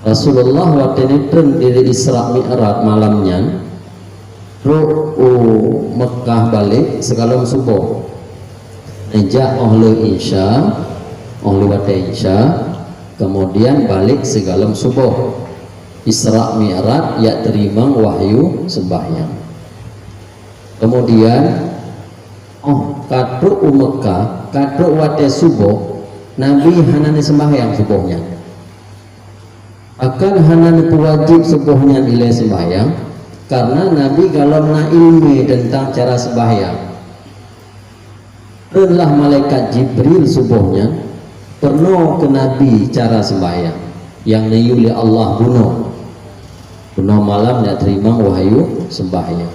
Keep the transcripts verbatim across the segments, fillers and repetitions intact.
Rasulullah watée neutreun di Isra Mi'raj malam nyan, trok u Meukah balek sigohlom suboh. Neujak óh lheueh Isya, óh lheueh watée Isya, kemudian balek sigohlom suboh. Isra Mi'raj, jak teurimong wahyu seumbahyang. Kemudian, óh ka trok u Meukah, ka trok watée suboh, Nabi hana neuseumbahyang suboh nyan. Akan hana neupeuwajéb suboh nyan ilée seumbahyang, kareuna Nabi gohlom na iéleumé teuntang cara seumbahyang. Treunlah malaikat Jibril suboh nyan peurunoe keu Nabi cara seumbahyang nyang neuyue lé Allah bunoe. Bunoe malam jak teurimong wahyu seumbahyang.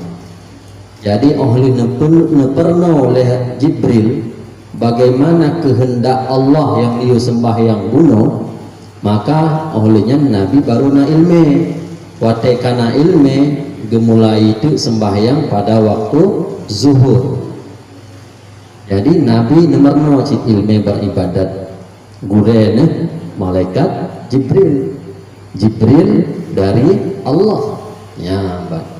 Jadi, óh lheueh neupeun-, neupeurunoe lé Jibril bagaimana keuheundak Allah nyang neuyue seumbahyang bunoe, maka óh lheueh nyan Nabi barô na iéleumé. Watée ka na iéleumé, geumulai teuk seumbahyang pada waktu zuhur. Jadi, Nabi neumeurunoe cit iéleumé beribadat. Gurée neuh malaikat Jibril. Jibril dari Allah. Nyan ban.